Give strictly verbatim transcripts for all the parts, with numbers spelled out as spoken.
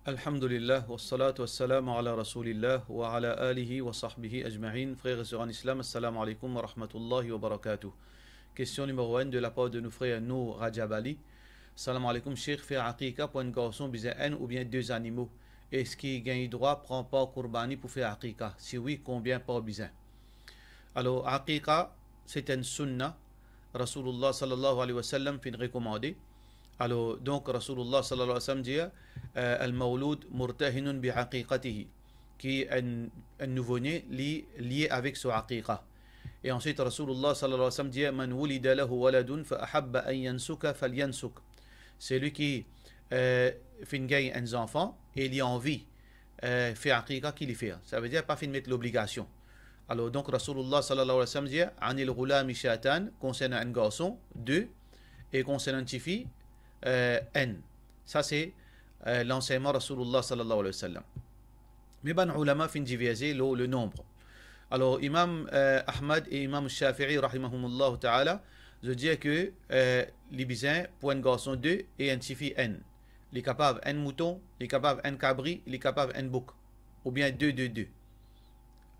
Alhamdulillah, wassalatu wassalamu ala rasoulillah, wa ala alihi wa sahbihi ajmain. Frères et sœurs en islam, assalamu alaikum wa rahmatullahi wa barakatuh. Question numéro un de la part de nou frer Nour Rajab Ali. Salam alaikum, Cheikh, fer aqiqa pou enn garson bizin enn oubien de zanimo? Eski gagn drwa pran par kourbani pou fer aqiqa? Si wi, konbien par bizin? Alor, aqiqa, se enn sunna Rasoulullah sallallahu alayhi wa sallam finn rekomande. Alor, donk, Rasoulullah sallallahu alayhi wa sallam dir, euh, "Al-mawlud murtahinun bi aqiqatihi", ki enn, enn nouvo-ne, li lie avek so aqiqa. E answit, Rasoulullah sallallahu alayhi wa sallam dir, "Man wulida lahu waladun fa ahabba an yansuka falyansuk." Selwi ki, euh, finn gagn enn zanfan e li anvi, euh, fer aqiqa, ki li fer. Savedir, pa finn met lobligasion. Alor, donk, Rasoulullah sallallahu alayhi wa sallam dir, "Anil ghulami shatan", konsernan enn garson, de, e konsernan enn tifi, euh, enn. Sa se, euh, lansegnman Rasoulullah sallallahu alayhi wa sallam. Me bann oulama finn diverze lor le nonb. Alor, Imam, euh, Ahmad e Imam Shafi'i, rahimahumullah ta'ala, zot dir ke, euh, li bizin pou enn garson de e enn tifi enn. Li kapav enn mouton, li kapav enn kabri, li kapav enn bouk, oubien de, de, de.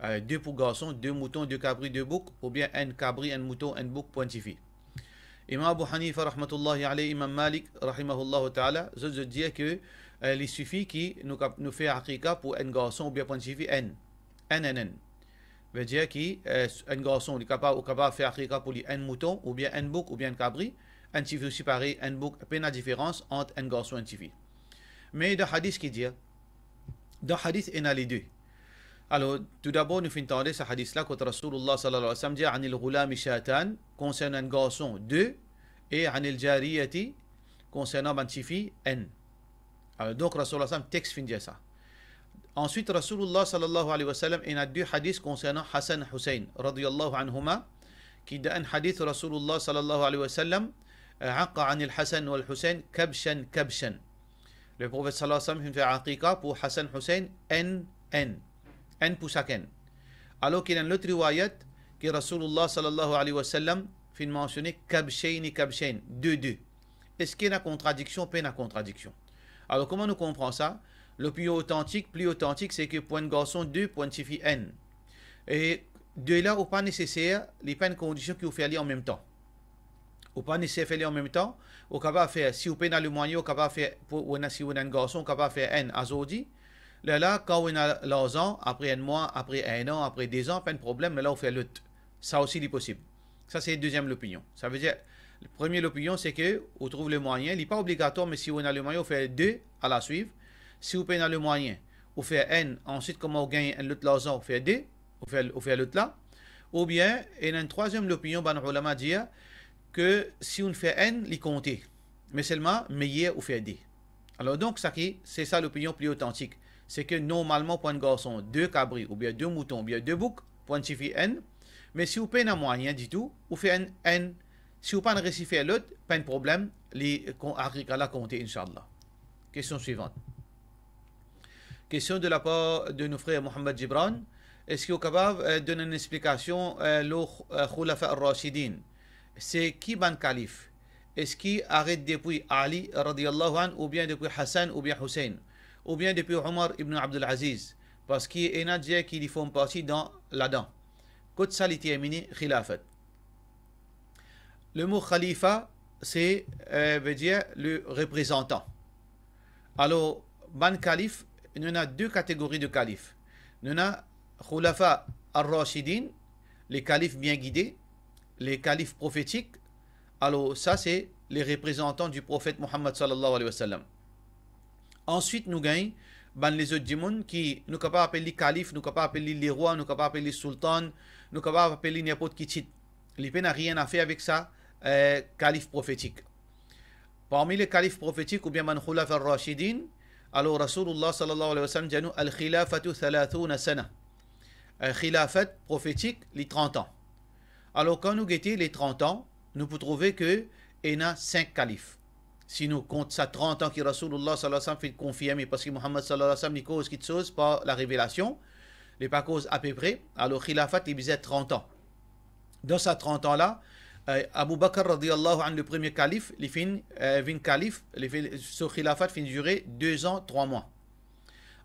Euh, de pou garson, de mouton, de kabri, de bouk, oubien enn kabri, enn mouton, enn bouk pou enn tifi. Imam Abu Hanifa, rahmatullahi alayh, Imam Malik, rahimahullahu ta'ala, zot, zot dir ke, euh, li sifi ki nou kap-, nou fer aqiqa pou enn garson oubien pou enn tifi enn. Enn, enn, enn. Vedir ki, euh, enn garson, li kapav, ou kapav fer aqiqa pou li enn mouton, oubien enn bouk, oubien enn kabri. Enn tifi osi parey, enn bouk, pena diferans ant enn garson e enn tifi. Me dan hadis ki dir, dan hadis ena le de. Alor, toudabor, nou finn tande sa hadis la, kot Rasoulullah sallallahu alayhi wa sallam dir, "Anil ghulami shatan", konsernan enn garson, de, e "anil jariyati", konsernan bann tifi, enn. Alor, donk, Rasoulullah sallam, text finn dir sa. Answit, Rasoulullah sallallahu alayhi wa sallam, ena de hadis konsernan Hasan Huseyn, radiyallahu anhuma, ki dan enn hadis Rasoulullah sallallahu alayhi wa sallam, "Aqqa anil Hasan wal Huseyn kabshan kabshan." Le Profet sallallahu alayhi wa sallam finn fer aqiqa pou Hasan Huseyn enn, enn. Enn pou sakenn. Alor ki ena enn lot riwayat ki Rasoulullah sallallahu alayhi wa sallam finn mansione kabshayni kabshayn, de, de. Eski ena kontradiksion? Pena kontradiksion. Alor, kouma nou konpran sa? Lopinion otantik, pli otantik, se ke pou enn garson de, pou enn tifi enn. E de la, ou pa neseser, li pa enn kondision ki ou fer li anmemtan. Ou pa neseser fer li anmemtan, ou kapav fer, si ou pena lemwayin, ou kapav fer, pou, ou ena, si ou ena enn garson, ou kapav fer enn azordi. Lerla, kan ou ena larzan, apre enn mwa, apre enn an, apre de zan, pa enn problem, lerla ou fer lot. Sa osi, li posib. Sa, se deziem lopinion. Savedir, premie lopinion, se ke ou trouv lemwayin, li pa obligatwar, me si ou ena lemwayin, ou fer de alaswiv. Si ou pena lemwayin, ou fer enn, answit, kouma ou gagn enn lot larzan, ou fer de, ou fer, ou fer lot la. Oubien, ena enn trwaziem lopinion, bann oulama dir ke si ou'nn fer enn, li konte. Me selman, meyer ou fer de. Alor donk, sa ki, se sa lopinion pli otantik. Se ke normalman pou enn garson, de kabri, oubien de mouton, oubien de bouk, pou enn tifi enn. Me si ou pena mwayin ditou, ou fer enn, enn. Si ou pa'nn resi fer lot, pa enn problem, li, kon, aqiqa la konte, inshallah. Kestion swivant. Kestion de lapar de nou frer Mohamed Gibran. Eski ou kapav, euh, donn enn explikasion, euh, lor, euh, Khoulafa ar-Rashidin? Se ki bann kalif? Eski aret depi Ali radiyallahu anhu, oubien depi Hasan oubien Huseyn, oubien depi Omar ibn Abdul Aziz? Parski ena dir ki li form parti dan, ladan. Kot sa li termine khilafat? Lemo khalifa, se, euh, vedir le reprezantan. Alor, bann kalif, nou ena de kategori de kalif. Nou ena Khoulafa ar-Rashidin, le kalif bien gide, le kalif profetik. Alor, sa se le reprezantan di Profet Mohammad sallallahu alayhi wa sallam. Answit, nou gagn bann lezot dimoun ki nou kapav apel li kalif, nou kapav apel li lerwa, nou kapav apel li soultan, nou kapav apel li ninport ki tit. Li pena nanye a fer avek sa, euh, kalif profetik. Parmi le kalif profetik oubien bann Khoulafa ar-Rashidin, alor Rasoulullah sallallahu alayhi wa sallam dir nou, "Al-khilafatu thalathuna sana." Euh, khilafat profetik, li trant an. Alor, kan nou gete le trant an, nou pou trouve ke ena sink kalif. Si nou kont sa trant an ki Rasoulullah sallallahu alayhi wa sallam finn konfirme, parski Mohammad sallallahu alayhi wa sallam, li koz kiksoz par la revelasion, li pa koz apepre, alor khilafat, li bizin trant an. Dan sa trant an la, euh, Abu Bakr radiyallahu anhu, le premie kalif, li finn, euh, vinn kalif, li finn, so khilafat finn dire de zan, trwa mwa.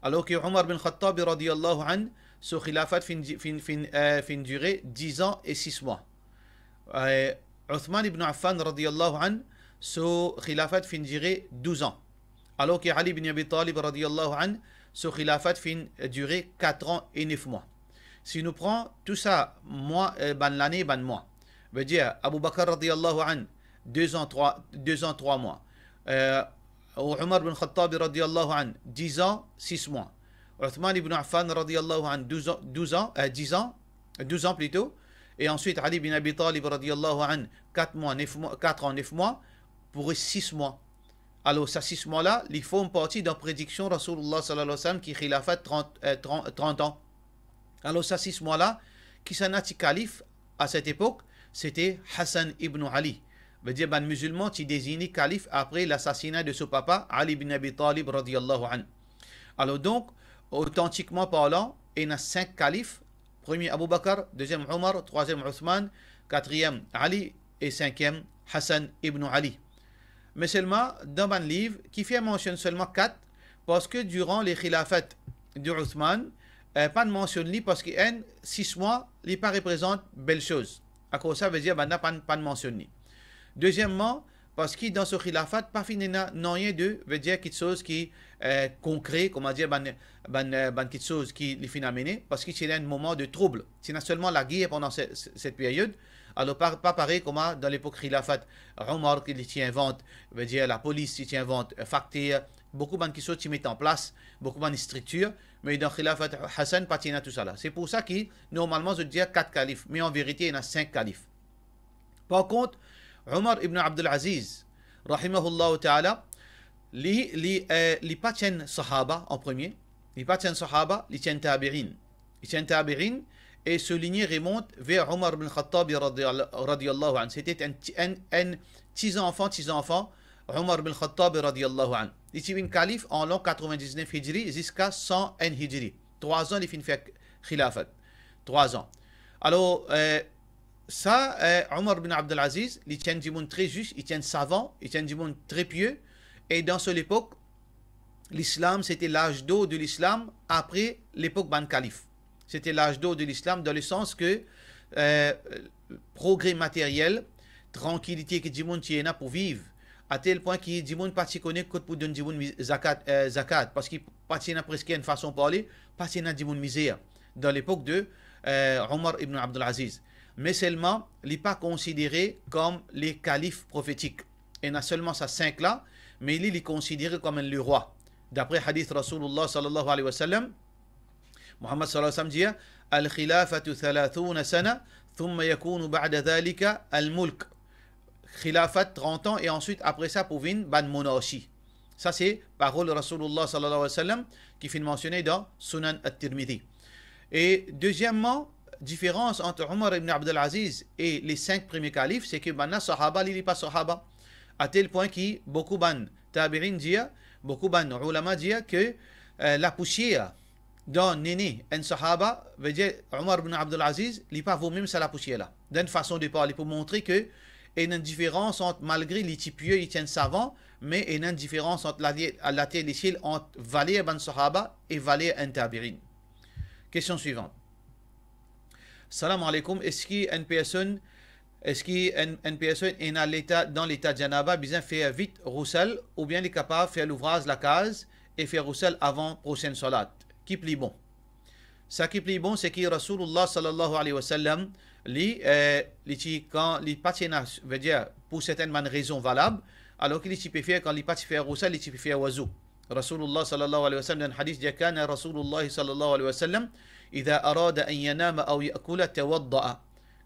Alor ki Omar bin Khattab radiyallahu anhu, so khilafat finn, finn, finn, eh, finn dire diz an e sis mwa. Eh, Othman ibn Affan radiyallahu anhu, so khilafat finn dire douz an. Alor ki Ali bin Abi Talib radiyallahu anhu, so khilafat finn dire kat an e nef mwa. Si nou pran tou sa, mwa, eh, bann lane, bann mwa, vedir Abu Bakr radiyallahu anhu, douz an, trwa, douz an, trwa mwa. Eh, Omar bin Khattab radiyallahu anhu, diz an, sis mwa. Othman ibn Affan radiyallahu anhu, douz an, douz an, eh, diz an, douz an plito. E answit Ali bin Abi Talib radiyallahu anhu, kat mwa, nef mwa, kat an, nef mwa. Pou res sis mwa. Alor sa sis mwa la, li form parti dan prediksion Rasoulullah sallallahu alayhi wa sallam ki khilafat trant, eh, trant, trant an. Alor sa sis mwa la, kisannla ti kalif a set epok? Sete Hassan ibn Ali. Vedir bann mizilman ti dezign li kalif apre lasasina de so papa Ali bin Abi Talib radiyallahu anhu. Alor donk, otantikman parlan, ena sink kalif, premie Abu Bakr, deziem Omar, trwaziem Othman, katriem Ali e sinkiem Hassan ibn Ali. Me selman, dan bann liv, kifer mansionn selman kat? Parski diran le khilafat de Othman, eh, pa'nn mansionn li, parski enn, sis mwa, li pa reprezant bel soz. Akoz sa, vedir bannla pa'nn, pa'nn mansionn li. Deziemman, parski dan so khilafat pa finn ena nanye de, vedir kiksoz ki, eh, konkre, kouma dir, bann, bann, eh, bann kiksoz ki li finn amene, parski ti ena enn moman de troub. Ti ena selman lager pandan se, se, set peryod. Alor pa, pa parey kouma dan lepok khilafat Omar ki li ti invant, vedir lapolis, li ti invant, eh, fakter, boukou bann kiksoz ti met an plas, boukou bann striktir, me dan khilafat Hassan pa ti ena tousala. Se pou sa ki, normalman, zot dir kat kalif, me an verite, ena sink kalif. Par kont, Omar ibn Abdul Aziz, rahimahullahu ta'ala, li, li, eh, li pa ti enn sahaba an premie, li pa ti enn sahaba, li ti enn tabi'in. Li ti enn tabi'in, e so linie remont ver Omar bin Khattab radiyallahu, radiyallahu anhu. Sete enn ti, enn, enn ti zanfan, ti zanfan Omar bin Khattab radiyallahu anhu. Li ti vinn kalif an lan katrevin-diznef Hijri ziska san enn Hijri. Trwa an li finn fer khilafat. Trwa an. Alor, eh, sa, eh, Omar bin Abdul Aziz, li ti enn dimoun tre zis, li ti enn savan, li ti enn dimoun tre pie, e dan so lepok, lislam, sete laz dor de lislam apre lepok bann kalif. Sete laz dor de lislam dan le sans ke, eh, progre materyel, trankilite ki dimoun ti ena pou viv, a tel pwin ki dimoun pa ti kone kot pou donn dimoun mi-, zakat, eh, zakat, parski pa ti ena preske enn fason parle, pa ti ena dimoun mizer dan lepok de, eh, Omar ibn Abdul Aziz. Me selman, li pa konsidere kom le kalif profetik. Ena selman sa sink la, me li, li konsidere kom enn lerwa. Dapre hadith Rasoulillah sallallahu alayhi wa sallam, Muhammad sallallahu alayhi wa sallam dir, "Al-khilafatu thalathuna sana, thumma yakunu ba'da dhalika al-mulk." Khilafat trant an, e answit, apre sa, pou vinn bann monarki. Sa se parol Rasoulillah sallallahu alayhi wa sallam ki finn mansione dan Sunan At-Tirmidhi. E deziemman, diferans ant Omar ibn Abdul Aziz e le sink premie kalif, se ke bann la sahaba, li, li pa sahaba. A tel pwin ki boukou bann tabi'in dir, boukou bann oulama dir ke, eh, lapousier dan nene enn sahaba, vedir Omar ibn Abdul Aziz, li pa vo mem sa lapousier la. Dan fason de parle, pou montre ke ena enn diferans ant, malgre li ti pie, li ti enn savan, me ena enn diferans ant la, later lesiel ant valer bann sahaba e valer enn tabi'in. Kestion swivant. Salam aleykoum, eski enn personn, eski enn, enn personn ena leta, dan leta janaba, bizin fer vit ghusl, oubien li kapav fer louvraz lakaz e fer ghusl avan prosenn salat? Ki pli bon? Sa ki pli bon, se ki Rasoulillah sallallahu alayhi wa sallam, li, eh, li ti, kan li pa ti ena, vedir, pou sertenn bann rezon valab, alor ki li ti pe fer, kan li pa ti fer ghusl, li ti pe fer wazou. Rasoulillah sallallahu alayhi wa sallam, dan hadith dir, "Kana Rasoulullah sallallahu alayhi wa sallam, idha arada an yanama aw ya'kula, tawadda'a."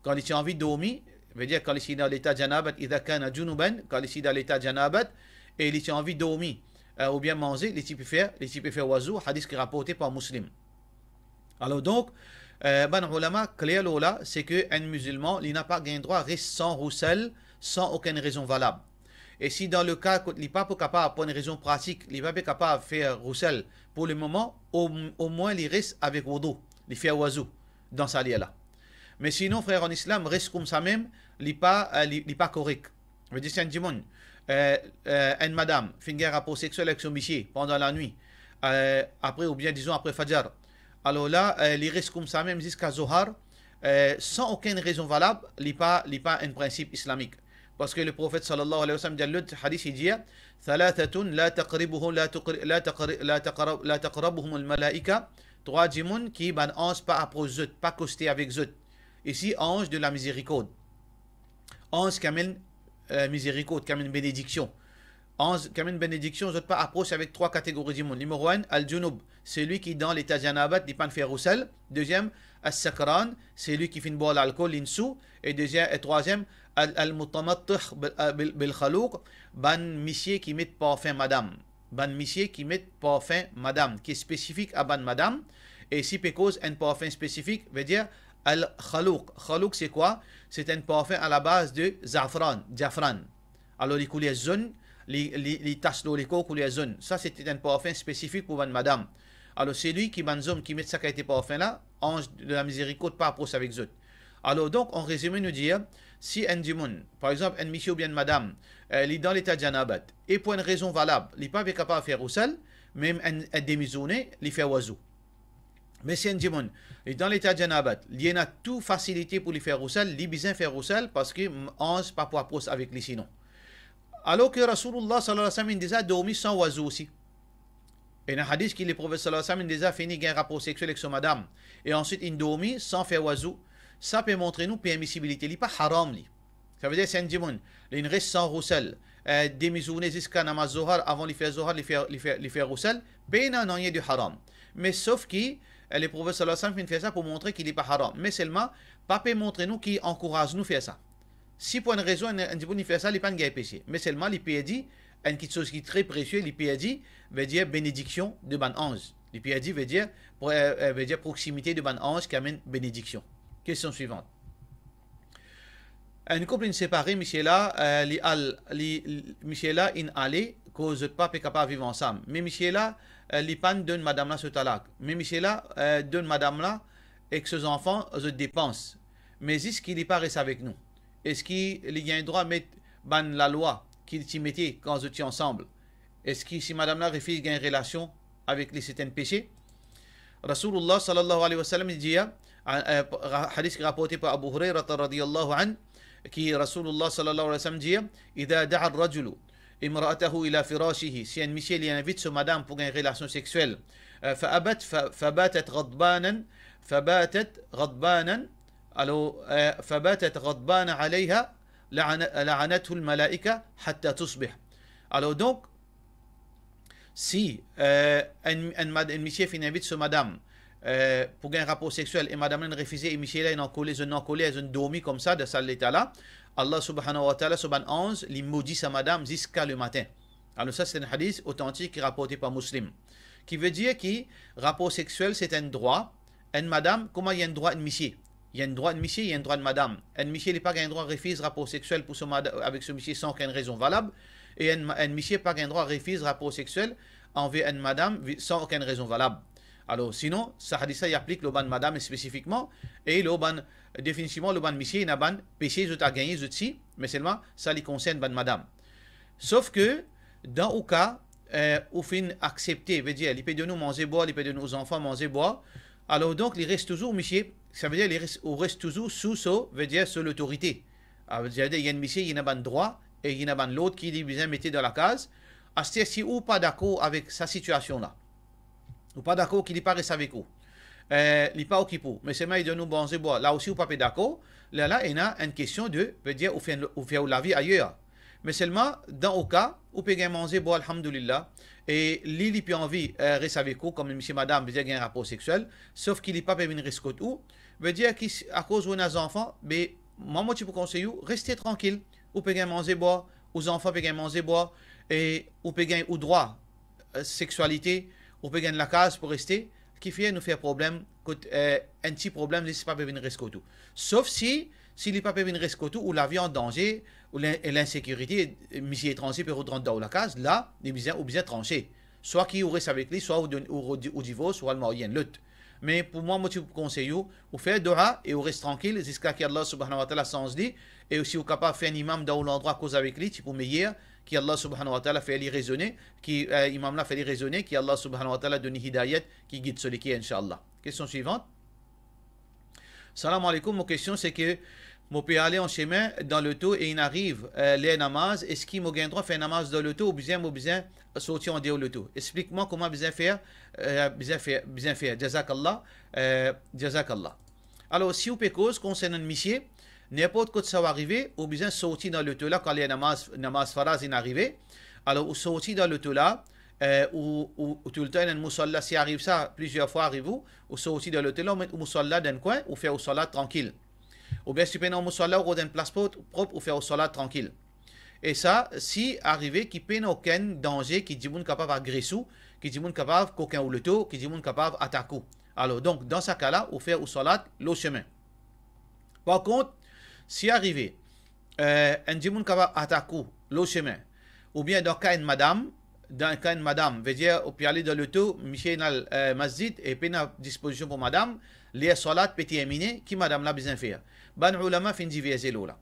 Kan li ti anvi dormi, vedir kan li ti dan leta janabat, idha kana junuban, kan li ti dan leta janabat, e li ti anvi dormi, eh, oubien manze, li ti pe fer, li ti pe fer wazou, hadith ki raporte par Muslim. Alor donk, eh, bann oulama kler lor la, se ke enn mizilman, li napa gagn drwa res san ghusl, san okenn rezon valab. E si dan le ka kot li pa pou kapav, pou enn rezon pratik, li pa pe kapav fer ghusl pou le moman, o, omwin li res avek woudou, li fer wazou dan sa ler la. Me sinon, frer an Islam, res koumsa mem, li pa, eh, li, li pa korek. Vedir si enn dimoun, eh, eh, enn madam finn gagn rapor sexiel avek so misie pandan lanwit, euh, apre, oubien dizon apre Fajr. Alor la, euh, li res koumsa mem ziska Zohar, euh, san okenn rezon valab, li pa, li pa enn prinsip islamik. Parski le Profet sallallahu alayhi wa sallam, dan lot hadis, li dir, "Thalathatun la taqribuhu, la tuqri-, la taqri-, la taqra-, la taqrabuhumul malaika." Trwa dimoun ki bann anz pa apros zot, pa koste avek zot. Isi, anz de la mizerikord. Anz ki amenn, euh, mizerikord, ki amenn benediksion. Anz ki amenn benediksion, zot pa apros avek trwa kategori dimoun. Nimero enn, al-junub, selwi ki dan leta janabat, li pa'nn fer rousel. Deziem, as-sakran, selwi ki finn bwar lalkol, linn sou. E deziem, e trwaziem, al-, al-mutamattih bil, bil, bil khaluq, bann misie ki met parfin madam. Bann misie ki met parfin madam, ki spesifik a bann madam. E si pe koz enn parfin spesifik, vedir al-khaluq. Khaluq se kwa? Se enn parfin a la baz de zafran, diafran. Alor, li kouler zonn, li, li, li tas lor lekor kouler zonn. Sa, se enn parfin spesifik pou bann madam. Alor, selwi ki bann zom ki met sa kalite parfin la, anz de la mizerikord pa apros avek zot. Alor, donk, an rezime, nou dir, si enn dimoun, par exanp, enn misie oubien enn madam, eh, li dan leta janabat, e pou enn rezon valab, li pa pe kapav fer rousel, mem enn, enn demi zourne, li fer wazou. Me si enn dimoun, li dan leta janabat, li ena tou fasilite pou li fer rousel, li bizin fer rousel, parski anz pa pou apros avek li sinon. Alor ki Rasoulullah sallallahu alayhi wa sallam inn deza dormi san wazou osi. Ena hadis ki le Profet sallallahu alayhi wa sallam inn deza fini gagn rapor sexiel ek so madam, e answit inn dormi san fer wazou. Sa pe montre nou permisibilite, li pa haram li. Savedir si enn dimoun, linn res san rousel, eh, demi zourne ziska namaz Zohar, avan li fer Zohar, li fer, li fer, li fer rousel, pena nanye de haram. Me sof ki, eh, le Profet sallallahu alayhi wa sallam finn fer sa pou montre ki li pa haram. Me selman, pa pe montre nou ki ankouraz nou fer sa. Si pou enn rezon, enn, enn dimoun li fer sa, li pa'nn gagn pese. Me selman, li perdi enn kiksoz ki tre presie, li perdi, vedir benediksion de bann anz. Li perdi, vedir, pro-, eh, eh, vedir proksimite de bann anz ki amenn benediksion. Kestion swivant. Enn koup inn separe, misie la, eh, li al, li, li, misie la inn ale, koz zot pa pe kapav viv ansam. Me misie la, eh, li pa'nn donn madam la so talak. Me misie la, eh, donn madam la ek so zanfan zot depans. Me zis ki li pa res avek nou. Eski li gagn drwa met bann lalwa ki li ti mete kan zot ti ansam? Eski si madam la refiz gagn relasion avek li, se enn pese? Rasoulullah sallallahu alayhi wa sallam dir, a, a, ra-, hadis ki raporte par Abu Hurairah radiyallahu anhu, ki Rasoulullah sallallahu alayhi wa sallam dir, "Idha da'a ar-rajulu imra'atahu ila firashihi", si enn misie li invit so madam pou gagn relasion sexiel, eh, fa abat, fa, fabatat ghadbanan, fabatat ghadbanan, alor, eh, fabatat ghadbana alayha, la'ana-, la'anathu al-malaika hatta tusbih. Alor donk, si, eh, enn, enn mad-, enn misie finn invit so madam, eh, pou gagn rapor sexiel e madam la inn refize e misie la inn ankoler, zot inn ankoler, zot inn dormi koumsa dan sa leta la, Allah subhanahu wa ta'ala, so bann anz, li modi sa madam ziska lematin. Alor sa, se enn hadis otantik ki raporte par Muslim. Ki vedir ki rapor sexiel, se enn drwa, enn madam, kouma li enn drwa enn misie. Li enn drwa enn misie, li enn drwa enn madam. Enn misie, li pa gagn drwa refiz rapor sexiel pou so mada-, avek so misie san okenn rezon valab. E enn ma-, enn misie pa gagn drwa refiz rapor sexiel anver enn madam vi-, san okenn rezon valab. Alor, sinon, sa hadis la, li aplik lor bann madam spesifikman, e lor bann, definitivman, lor bann misie, ena bann pese zot a gagne zot si, me selman, sa li konsern bann madam. Sof ke, dan ou ka, eh, ou finn aksepte, vedir, li pe donn ou manze bwar, li pe donn ou zanfan manze bwar, alor donk, li res touzour misie, savedir, li res, ou res touzour sou so, vedir, sou lotorite. Savedir, li enn misie, li ena bann drwa, e li ena bann lord ki li bizin mete dan lakaz. Aster, si ou pa dakor avek sa sitiasion la, ou pa dakor ki li pa res avek ou, eh, li pa okip ou, me selman li donn ou manze bwar, la osi ou pa pe dakor, lerla ena enn kestion de, vedir, ou fer, ou fer ou lavi ayer. Me selman, dan ou ka, ou pe gagn manze bwar, alhamdulillah, e li, li pe anvi, eh, res avek ou, kouma misie madam, vedir gagn rapor sexiel, sof ki li pa pe vinn res kot ou, vedir ki si, akoz ou ena zanfan, be, mwa, mo ti pou konsey ou, reste trankil, ou pe gagn manze bwar, ou zanfan pe gagn manze bwar, e ou pe gagn ou drwa, eh, sexialite, ou pe gagn lakaz pou reste, kifer nou fer problem kot, eh, enn ti problem, li pa pe vinn res kot ou. Sof si, si li pa pe vinn res kot ou, ou lavi an danze, ou lin-, linsekirite, misie etranze pe rant dan ou lakaz, la, li bizin, ou bizin transe. Swa ki ou res avek li, swa ou donn, ou, ou divors, ou al marye enn lot. Me pou mwa, mo ti pou konsey ou, ou fer dua e ou res trankil ziska ki Allah subhanahu wa ta'ala sanz li, e si ou kapav fer enn imam dan ou landrwa koz avek li, ti pou meyer, ki Allah subhanahu wa ta'ala fer li rezone, ki, eh, imam la fer li rezone, ki Allah subhanahu wa ta'ala donn li hidayat, ki gid so leker, inshallah. Kestion swivan. Salam alaikum, mo kestion se ke mo pe ale an semin dan loto e inn ariv, eh, ler namaz, eski mo gagn drwa fer namaz dan loto oubien mo bizin sorti andeor loto? Explik mwa kouma bizin fer, eh, bizin fer, bizin fer. Jazakallah, eh, jazakallah. Alor, si ou pe koz konsernan misie, ninport kot sa ou arive, ou bizin sorti dan loto la kan ler namaz, namaz faraz inn arive. Alor, ou sorti dan loto la, eh, ou, ou, ou toultan ena enn mousala, si ariv sa, plizier fwa ariv ou, ou sorti dan loto la, ou met ou mousala dan enn kwin, ou fer ou salat trankil. Oubien si pena ou mousala, ou rod enn plas prop, prop, ou fer ou salat trankil. E sa, si arive ki pena okenn danze ki dimoun kapav agres ou, ki dimoun kapav kokin ou loto, ki dimoun kapav atak ou. Alor, donk, dan sa ka la, ou fer ou salat lor semin. Par kont, si arive, eh, enn dimoun kapav atak ou lor semin, oubien dan ka enn madam, dan ka enn madam, vedir ou pe ale dan loto, misie ena, eh, masjid e pena dispozision pou madam, ler salat pe termine, ki madam la bizin fer? Bann oulama finn diverze lor la.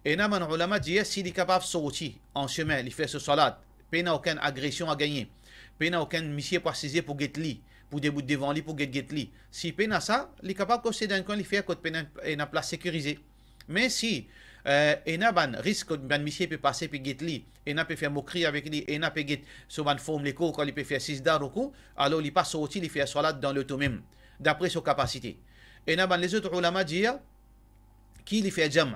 Ena bann oulama dir si li kapav sorti an semin, li fer so salat, pena okenn agresion a gagne, pena okenn misie pou asize pou get li, pou debout devan li pou get, get li. Si pena sa, li kapav koste dan enn kwin, li fer kot pena, ena plas sekirize. Me si, eh, ena bann risk kot bann misie pe pase pe get li, ena pe fer mokri avek li, ena pe get so bann form lekor kan li pe fer sijda, roukou, alor li pa sorti, li fer salat dan loto mem, dapre so kapasite. Ena bann lezot oulama dir ki li fer jam.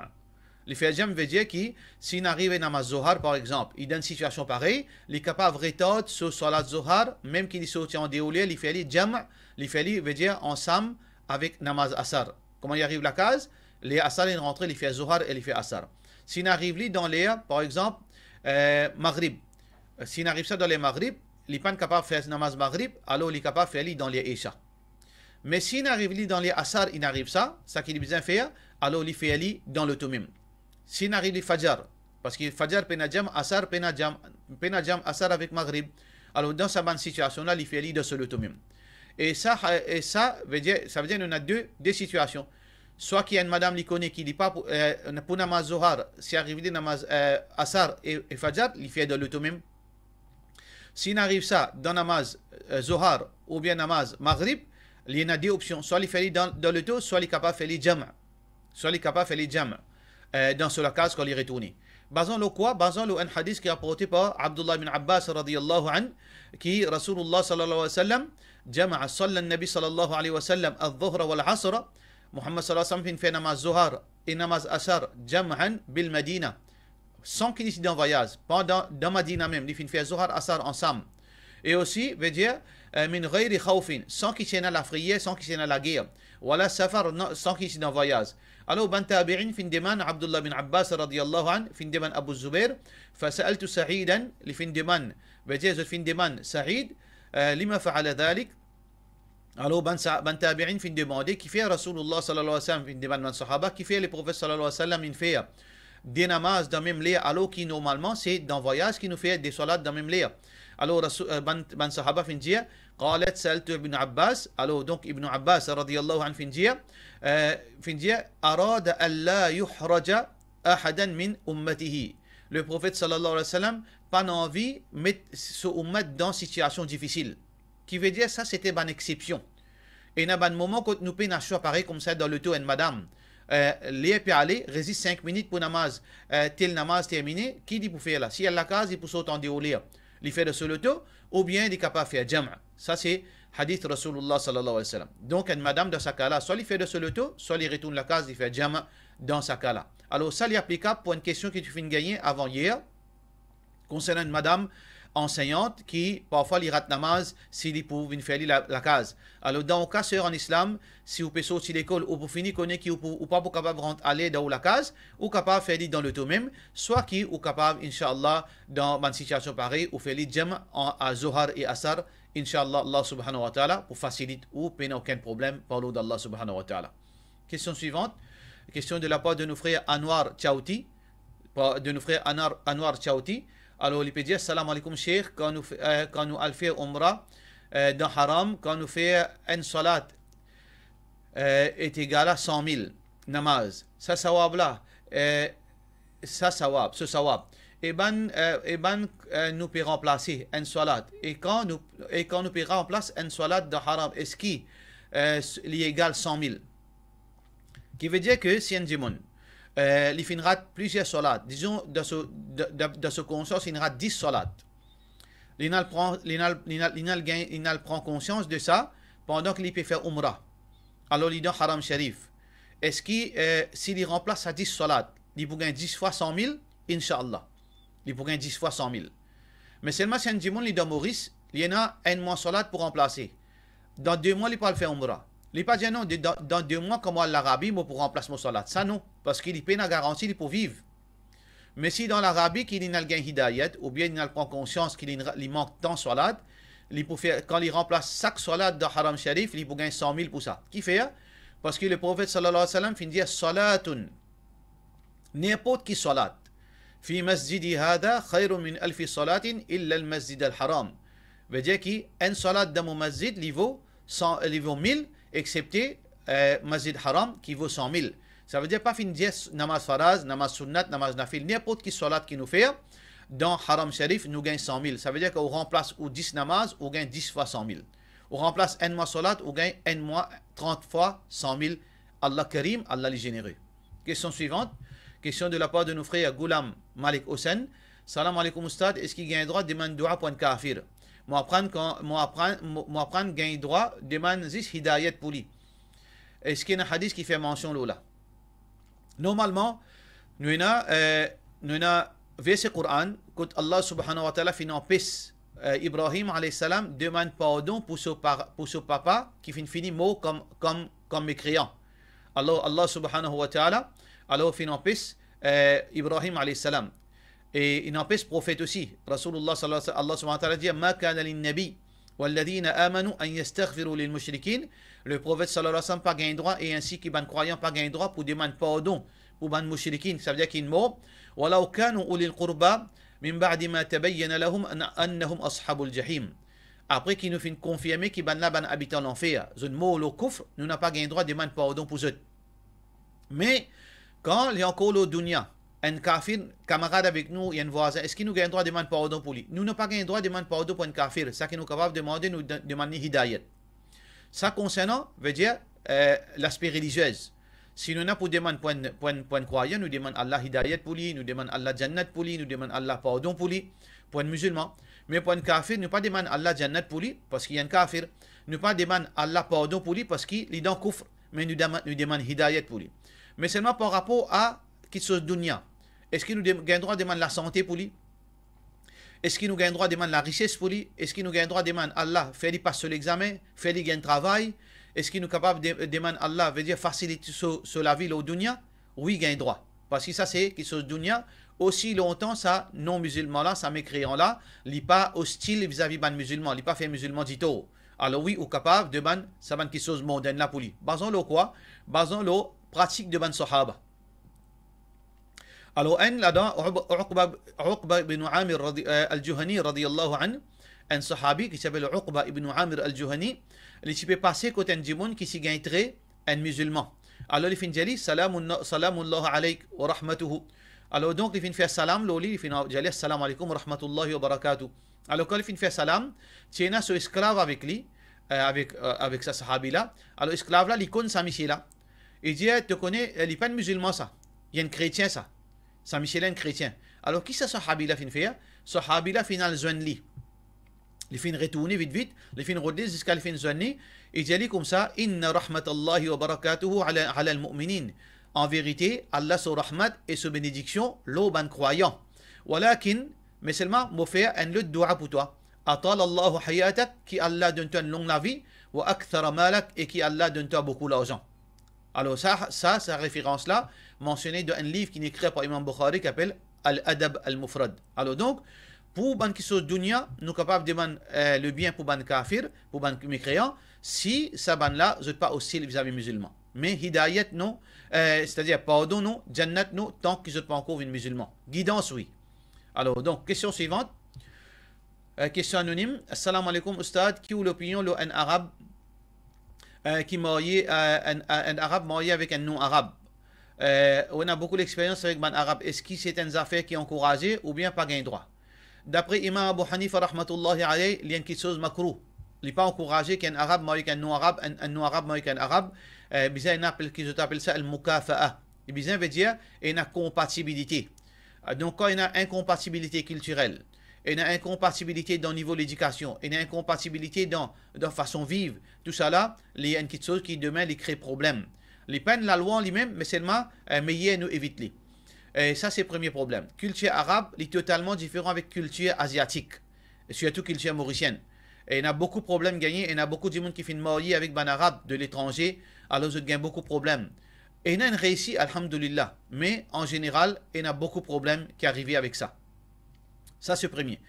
Li fer jam vedir ki si inn arive namaz Zohar, par exanp, li dan enn sitiasion parey, li kapav retard so salat Zohar, mem ki li sorti andeor ler, li fer li jam, li fer li, vedir ansam avek namaz Asar. Kouma li ariv lakaz, ler Asar inn rantre, li fer Zohar e li fer Asar. Si inn ariv li dan ler, par exanp, eh, Magrib, si inn ariv sa dan ler Magrib, li pa'nn kapav fer namaz Magrib, alor li kapav fer li dan ler Isha. Me si inn ariv li dan ler Asar, inn ariv sa, seki li bizin fer, alor li fer li dan loto mem. Si inn ariv li Fajar, parski Fajar pena jam, Asar pena jam, pena jam Asar avek Magrib, alor dan sa bann sitiasion la, li fer li dan so loto mem. E sa, e sa vedir, sa vedir nou ena de, de sitiasion. Swa ki enn madam li kone ki li pa pou, eh, pou namaz Zohar, si ariv li namaz, eh, Asar e, e Fajar, li fer dan loto mem. Si inn ariv sa dan namaz, eh, Zohar oubien namaz Magrib, li ena de opsion, swa li fer li dan, dan loto, swa li kapav fer li jam. Swa li kapav fer li jam, eh, dan so lakaz kan li retourne. Bazan lor kwa? Bazan lor enn hadis ki raporte par Abdullah bin Abbas radiyallahu anhu, ki Rasoulullah sallallahu alayhi wa sallam, jama'a, salla Nabi sallallahu alayhi wa sallam, al-Zuhra wal-Asra, Muhammad sallallahu alayhi wa sallam finn fer namaz Zohar e namaz Asar, jam'an bil Madina, san ki li ti dan vwayaz, pandan, dan Madina mem, li finn fer Zohar Asar ansam. E osi, vedir, eh, min ghayri khawfin, san ki ti ena lafreyer, san ki ti ena lager. Wala safar, non, san ki ti dan vwayaz. Alor, bann tabi'in finn demann Abdullah bin Abbas radiyallahu anhu, finn demann Abu Zubair, fa sa'altu Sa'idan, li finn demann, vedir, zot finn demann Sa'id, eh, lima fa'ala dhalik, Alor, bann sa-, bann tabi'in finn demande, kifer Rasoulullah sallallahu alayhi wa sallam, finn demann bann sahaba, kifer Leprofet sallallahu alayhi wa sallam inn fer de namaz dan mem ler, alor ki normalman se dan vwayaz ki nou fer de salat dan mem ler. Alor, Rasoul, eh, bann, bann sahaba finn dir, qalat sa'altu Ibn Abbas, alor, donk, Ibn Abbas, radiyallahu anhu, finn dir, eh, finn dir, arada an la yuhraja ahadan min ummatihi. Leprofet, sallallahu alayhi wa sallam, pa'nn anvi met so ummat dan sitiasion difisil. Ki vedir sa, sete bann exsepsion. Ena bann moman kot nou pena swa, parey koumsa dan loto enn madam, eh, ler pe ale, res li sink minit pou namaz, eh, tel namaz termine, ki li pou fer la? Si al lakaz, li pou sort andeor ler, li fer dan so loto, oubien li kapav fer jam. Sa se hadis Rasoulullah sallallahu alayhi wa sallam. Donk, enn madam dan sa ka la, swa li fer dan so loto, swa li retourn lakaz, li fer jam dan sa ka la. Alor, sa li aplikab pou enn kestion ki ti finn gagne avan yer, konsernan enn madam ansegnant ki parfwa li rat namaz si li pou vinn fer li la-, lakaz. Alor, dan ou ka, ser an Islam, si ou pe sorti lekol, ou pou fini kone ki ou pou, ou pa pou kapav rant ale dan ou lakaz, ou kapav fer li dan loto mem, swa ki ou kapav, inshallah, dan bann sitiasion parey, ou fer li jam an, a Zohar e Asar, inshallah, Allah subhanahu wa ta'ala pou fasilit ou, pena okenn problem par lord Allah subhanahu wa ta'ala. Kestion swivan, kestion de lapar de nou frer Anwar Chaouti, pa-, de nou frer Anar-, Anwar Chaouti. Alor, li pe dir, salam aleykoum, Sheikh, kan nou fe-, eh, kan nou al fer Umra, eh, dan Haram, kan nou fer enn salat, eh, est égal à cent mille namaz. Sa sawab la, eh, sa sawab, so sawab. e bann, eh, e bann, eh, nou pe ranplase enn swalat, e kan nou, e kan nou pe ranplas enn swalat dan haram, eski, eh, s-, li egal san mil? Ki vedir ke si enn dimoun, eh, li finn rat plizier swalat, dizon, dan so, dan, dan, dan so konsians, li finn rat dis swalat. Li'nn al pran, li'nn al, li'nn al, li'nn al gagn, li'nn al pran konsians de sa pandan ki li pe fer Oumra. Alor li dan Haram Sharif. Eski, eh, si li ranplas sa dis swalat, li pou gagn dis fwa san mil? Inshallah. Li pou gagn dis fwa san mil. Me selman si enn dimoun li dan Moris, li ena enn mwa swalat pou ranplase. Dan de mwa li pou al fer Oumra. Li pa dir non, de, dan, dan de mwa kan mo al Larabi, mo pou ranplas mo swalat. Sa non, parski li pena garanti li pou viv. Me si dan Larabi ki li'nn al gagn hidayat, oubien li'nn al pran konsians ki li, li mank tan swalat, li pou fer, kan li ranplas sak swalat dan Haram Sharif, li pou gagn san mil pou sa. Kifer? Parski Leprofet sallallahu alayhi wa sallam finn dir, "Salatun", ninport ki swalat, "fi masjidi hadha khayrun min alfi salatin illa al-masjid al-haram." Vedir ki enn swalat dan mo masjid, li vo san, li vo mil, exepte, eh, Masjid Haram ki vo san mil. Savedir pa finn dir s-, namaz faraz, namaz sunnat, namaz nafil, ninport ki swalat ki nou fer dan Haram Sharif, nou gagn san mil. Savedir ki ou ranplas ou dis namaz, ou gagn dis fwa san mil. Ou ranplas enn mwa swalat, ou gagn enn mwa trant fwa san mil. Allah Karim, Allah li zenere. Kestion swivant, kestion de lapar de nou frer Goulam Malik Hossein. Salam aleykoum Oustad, eski gagn drwa demann dua pou enn kafir? Mo aprann kan, mo aprann, mo, mo aprann gagn drwa demann zis hidayat pou li. Eski ena hadis ki fer mansion lor la? Normalman, nou ena, eh, nou ena verse Koran kot Allah Subhanahu wa Taala finn anpes, eh, Ibrahim alayhis salam demann pardon pou so par-, pou so papa ki finn fini mor kom, kom, kom mekreyan. Alor, Allah Subhanahu wa Taala, alor finn anpes, eh, Ibrahim alayhis salam. E inn anpes profet osi. Rasoulillah sallallahu alayhi wa sallam, Allah Subhanahu wa Taala dir, "Ma kana lin nabi walladhina amanu an yastaghfiru lil mushrikin." Leprofet sallallahu alayhi wa sallam pa gagn drwa, e ainsi ki bann krwayan pa gagn drwa pou demann pardon pou bann mushrikin, savedir ki inn mor, "walaw kanu uli qurba min ba'di ma tabayyana lahum an-, annahum ashabul jahim." Apre ki nou finn konfirme ki bann la bann abitan lanfer, zot mor lor koufr, nou napa gagn drwa demann pardon pou zot. Me kan li ankor lor dounia, enn kafir, kamarad avek nou, enn vwazin, eski nou gagn drwa demann pardon pou li? Nou, nou pa gagn drwa demann pardon pou enn kafir. Sa ki nou kapav demande, nou de-, demann li hidayat. Sa konsernan, vedir, eh, laspe reliziez. Si nou ena pou demann pou enn, pou enn, pou enn krwayan, nou demann Allah hidayat pou li, nou demann Allah jannat pou li, nou demann Allah pardon pou li, pou enn mizilman. Me pou enn kafir, nou pa demann Allah jannat pou li, parski li enn kafir. Nou pa demann Allah pardon pou li, parski li dan koufr. Me nou demann, nou demann hidayat pou li. Me selman par rapor a kiksoz dounia, eski nou de-, gagn drwa demann lasante pou li? Eski nou gagn drwa demann larises pou li? Eski nou gagn drwa demann Allah fer li pas so lexame, fer li gagn travay? Eski nou kapav de-, demann Allah, vedir fasilit so, so lavi lor dounia? Wi, gagn drwa. Parski sa se kiksoz dounia. Osi lontan sa non-mizilman la, sa mekreyan la, li pa ostil vizavi bann mizilman, li pa fer mizilman ditor. Alor wi, ou kapav demann sa bann kiksoz mondenn la pou li. Bazan lor kwa? Bazan lor pratik de bann sahaba. Alor, enn ladan, Uqba, Uqba, Uqba ibn Amir radi-, eh, al-Juhani radiyallahu anhu, enn sahabi ki ti apel Uqba ibn Amir al-Juhani, li ti pe pase kot enn dimoun ki ti gagn tre enn mizilman. Alor li finn dir li, "Salamun, salamullah alayk wa rahmatuhu." Alor donk li finn fer salam lor li, li finn dir li, "Assalamu alaykum wa rahmatullahi wa barakatuh." Alor kan li finn fer salam, ti ena so esklav avek li, eh, avek, eh, avek sa sahabi la. Alor esklav la, li konn sa misie la. Li dir, "To kone, eh, li pa enn mizilman sa. Li enn kretien sa. Sa misie la enn kretien." Alor ki sa sahabi la finn fer? Sahabi la finn al zwenn li. Li finn retourne vit vit, li finn rod li ziska li finn zwenn li, li dir li koumsa, "Inna rahmatallahi wa barakatuhu ala, ala al-mu'minin." An verite, Allah so rahmat e so benediksion lor bann krwayan. Walakin, me selman, mo fer enn lot dua pou twa. Atala Allahu hayatak, ki Allah donn twa enn long lavi, wa akthara malak, e ki Allah donn twa boukou larzan. Alor sa, sa, sa referans la mansione dan enn liv ki ekrir par Imam Bukhari ki apel Al-Adab Al-Mufrad. Alor donk, pou bann kiksoz dounia, nou kapav demann, eh, lebien pou bann kafir, pou bann mekreyan, si sa bann la, zot pa ostil vizavi mizilman. Me hidayat non, eh, setadir pardon non, jannat non, tan ki zot pa ankor vinn mizilman. Gidans wi. Alor donk, kestion swivant. Eh, kestion anonim. Assalamu alaykum Oustad, ki ou lopinion lor enn Arab, eh, ki marye, eh, enn, enn Arab marye avek enn non-Arab? Eh, ou ena boukou lexperyans avek bann Arab. Eski se enn zafer ki ankouraze oubien pa gagn drwa? Dapre Imam Abu Hanifa rahmatullahi alayh, li enn kiksoz makrouh. Li pa ankouraze ki enn Arab marye ek enn non-Arab, enn, enn non-Arab marye ek enn Arab. Eh, bizin ena apel, ki zot apel sa al-mukafa'a. Bizin vedir ena konpatibilite. Ah, donk, kan ena inkonpatibilite kiltirel, ena inkonpatibilite dan nivo ledikasion, ena inkonpatibilite dan, dan fason viv, tousala, li enn kiksoz ki demin li kre problem. Li pa enn lalwa an limem, me selman, eh, meyer nou evit li. E sa, se premie problem. Kiltir arab, li totalman diferan avek kiltir aziatik, sirtou kiltir morisienn. E ena boukou problem gagne, ena boukou dimoun ki finn marye avek bann Arab de letranze, alor zot gagn boukou problem. Ena enn reisi, alhamdulillah, me an zeneral, ena boukou problem ki arive avek sa. Sa, se premie.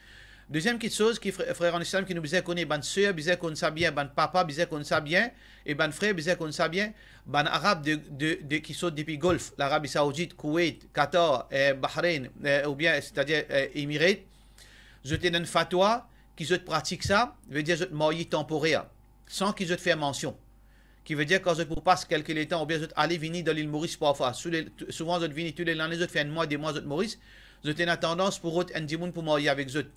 Deziem kiksoz ki fre-, frer an islam ki nou bizin kone, bann ser bizin konn sa bien, bann papa bizin konn sa bien, e bann frer bizin konn sa bien, bann Arab de, de, de, ki sort depi Golf, Larabi Saoudit, Koweit, Qatar, eh, Bahrein, eh, oubien, setadir, eh, Emirate, zot ena enn fatwa ki zot pratik sa, vedir zot marye tanporer, san ki zot fer mansion. Ki vedir, kan zot pou pas kelke letan, oubien zot ale vini dan Lil Moris parfwa, sou le, tou-, souvan zot vini tou le lane, zot fer enn mwa, de mwa zot Moris, zot ena tandans pou rod enn dimoun pou marye avek zot.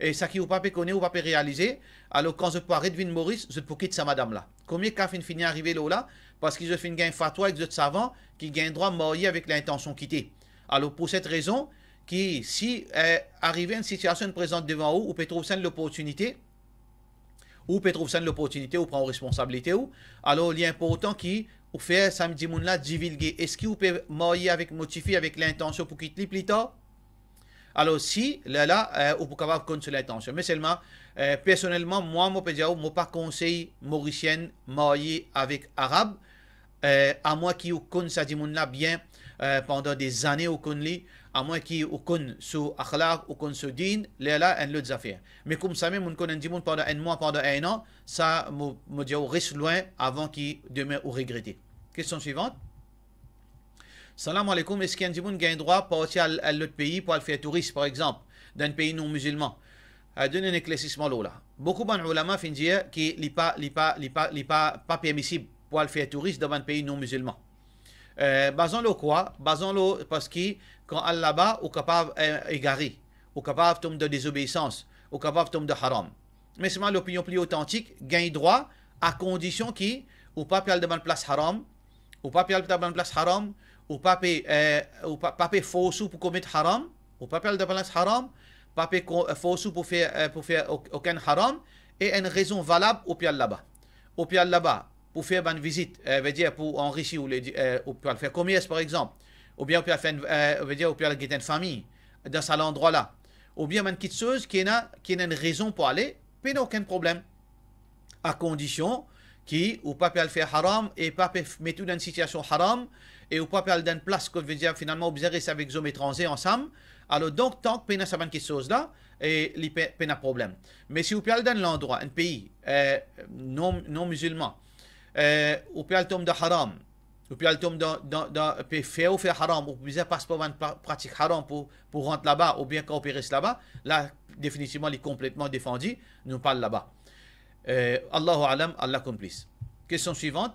E sa ki ou pa pe kone, ou pa pe realize, alor kan zot pou aret vinn Moris, zot pou kit sa madam la. Komie ka finn fini arive lor la, parski zot finn gagn fatwa ek zot savan ki gagn drwa marye avek lintansion kite. Alor, pou set rezon, ki si, eh, arive enn sitiasion prezant devan ou, ou pe trouv sa enn loportinite, ou pe trouv sa enn loportinite, ou pran ou responsabilite ou. Alor, li inportan ki ou fer sa dimoun la divilge. Eski ou pe marye avek mo tifi avek lintansion pou kit li pli tar? Alor, si, lerla, eh, ou pou kapav konn so lintansion. Me selman, eh, personelman, mwa, mo pe dir ou, mo pa konsey Morisien marye avek Arab, eh, amwin ki ou konn sa dimoun la bien, eh, pandan dezane ou konn li, amwin ki ou konn so akhlaq, ou konn so din, lerla enn lot zafer. Me koumsamem, mo'nn konn enn dimoun pandan enn mwa, pandan enn an, sa, mo, mo dir ou, res lwin avan ki demin ou regrete. Kestion swivan. Salam aleykoum, eski enn dimoun gagn drwa parti al, al lot pei pou al fer touris, par exanp, dan enn pei non mizilman? Eh, donn enn eklersisman lor la. Boukou bann oulama finn dir ki li pa, li pa, li pa, li pa, pa permisib pou al fer touris dan bann pei non mizilman. Eh, bazan lor kwa? Bazan lor, parski kan al laba, ou kapav, eh, egare, ou kapav tom dan dezobeisans, ou kapav tom dan haram. Me selman lopinion pli otantik, gagn drwa, a kondision ki ou pa pe al dan bann plas haram, ou pa pe al dan bann plas haram, ou pa pe, eh, ou pa, pa pe fors ou pou komet haram, ou pa pe al dan plas haram, pa pe ko-, eh, fors ou pou fer, eh, pou fer ok-, okenn haram, e enn rezon valab ou pe al laba. Ou pe al laba pou fer bann vizit, eh, vedir pou anrisi ou, le, eh, ou pe al fer komers, par exanp, oubien ou pe al fer enn, eh, vedir ou pe al get enn fami dan sa landrwa la, oubien bann kiksoz ki ena, ki ena enn rezon pou ale, pena okenn problem. A kondision ki ou pa pe al fer haram e pa pe f-, met ou dan enn sitiasion haram, e ou pa pe al dan enn plas kot, vedir, finalman, ou bizin res avek zom etranze ansam. Alor, donk, tank pena sa bann kiksoz la, e li pe-, pena problem. Me si ou pe al dan enn landrwa, enn pei, eh, non, non mizilman, eh, ou pe al tom dan haram, ou pe al tom dan, dan, dan, pe fer ou fer haram, ou bizin pas par bann pra-, pratik haram pou, pou rant laba, oubien kan ou pe res laba, la, definitivman, li konpletman defandi, nou pa al laba. Eh, Allahu alam, Allah konn plis. Kestion swivan.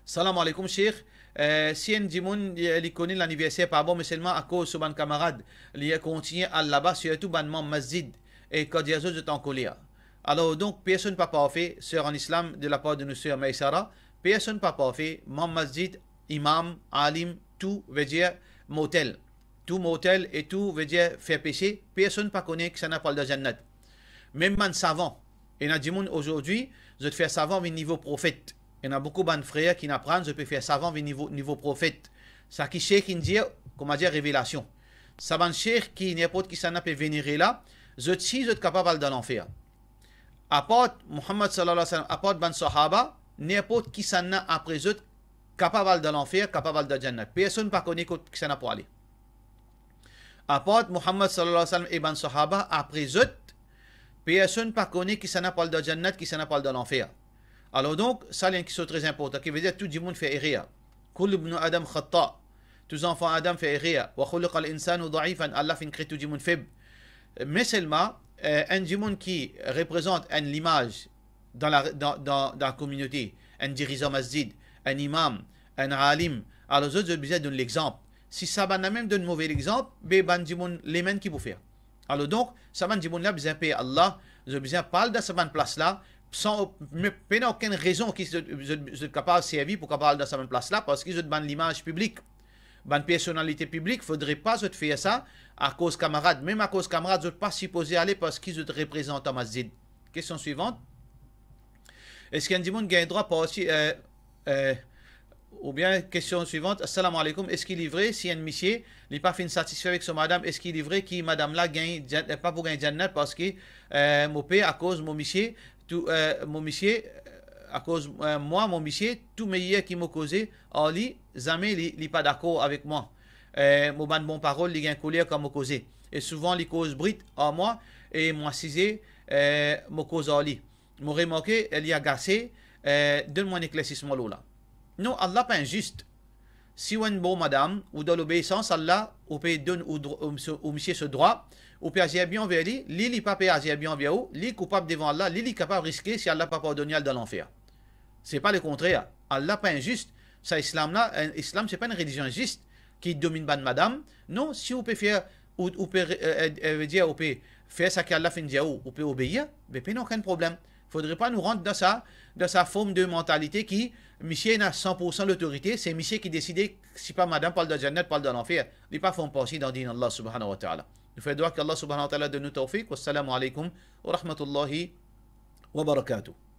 Salam aleykoum, Sheikh. Eh, si enn dimoun, eh, li kone laniverser pa bon, me selman akoz so bann kamarad, li kontigne al laba, sirtou bann manm masjid, e kan dir zot, zot ankoler. Alor, donk, personn pa parfe, ser an islam, de lapar de nou ser Maisara, personn pa parfe, manm masjid, imam, alim, tou, vedir, mortel. Tou mortel e tou, vedir, fer pese, personn pa kone kisannla pou al dan jannat. Mem bann savan, ena dimoun azordi, zot fer savan vinn nivo profet. Ena boukou bann frer ki'nn aprann, zot pe fer savan vinn nivo, nivo profet. Sa ki Sheikh inn dir, koumadir, revelasion. Sa bann Sheikh ki ninport kisannla pe venere la, zot si zot kapav al dan lanfer. Apart Muhammad sallallahu alayhi wa sallam, apart bann sahaba, ninport kisannla apre zot kapav al dan lanfer, kapav al dan jannat. Personn pa kone kot kisannla pou ale. Apart Muhammad sallallahu alayhi wa sallam e bann sahaba, apre zot, personn pa kone kisannla pou al dan jannat, kisannla pou al dan lanfer. Alor donk, sa li enn kiksoz tre inportan, ki vedir tou dimoun fer erer. Kullu ibnu Adam khata. Tou zanfan Adam fer erer. Wa khuliqal insanu daifan. Allah finn kre tou dimoun feb. Me selman, eh, enn dimoun ki reprezant enn limaz dan la, dan, dan, dan lakominote, enn dirizan masjid, enn imam, enn alim. Alor zot, zot bizin donn lexanp. Si sa bann la mem donn move lexanp, be bann dimoun lemem ki pou fer? Alor donk, sa bann dimoun la bizin per Allah, zot bizin pa al dan sa bann plas la, san, me, pena okenn rezon ki zot, zot, zot kapav servi pou kapav al dan sa bann plas la, parski zot bann limaz piblik, bann personalite piblik, fodre pa zot fer sa akoz kamarad. Mem akoz kamarad, zot pa sipoze ale parski zot reprezantan masjid. Kestion swivant. Eski enn dimoun gagn drwa parti, eh, eh, oubien kestion swivant, assalamu alaikum, eski li vre si enn misie, li pa finn satisfe avek so madam, eski li vre ki madam la gagn, eh, pa pou gagn jannat parski, eh, mo pe akoz mo misie, tou, eh, mo misie, eh, akoz, eh, mwa, mo misie, tou meyer ki mo koze ar li, zame li, li pa dakor avek mwa. Eh, mo bann bon parol, li gagn koler kan mo koze. E souvan li koz brit ar mwa, e mo asize, eh, mo koz ar li. Mo remarke, eh, li agase, eh, donn mwa enn eklersisman lor la. Non, Allah pa inzis. Si ou enn bon madam, ou dan lobeisans Allah, ou pe donn ou dro-, ou, ou misie so drwa, ou pe azir bien anver li, li, li pa pe azir bien anver ou, li koupab devan Allah, li, li kapav riske si Allah pa pardonn li al dan lanfer. Se pa lekontrer. Allah pa inzis. Sa Islam la, eh, Islam se pa enn relizion inzis ki dominn bann madam. Non, si ou pe fer, ou, ou pe, eh, eh, eh, vedir, ou pe fer sa ki Allah finn dir ou, ou pe obeir, be pena okenn problem. Fodre pa nou rant dan sa, dan sa form de mantalite ki misie ena san pour san lotorite, se misie ki deside si pa madam pou al dan jannat, pou al dan lanfer. Li pa form parti dan din Allah subhanahu wa ta'ala. Nou fer dwa ki Allah subhanahu wa ta'ala donn nou tawfiq. Wassalamu alaikum wa rahmatullahi wa barakatuh.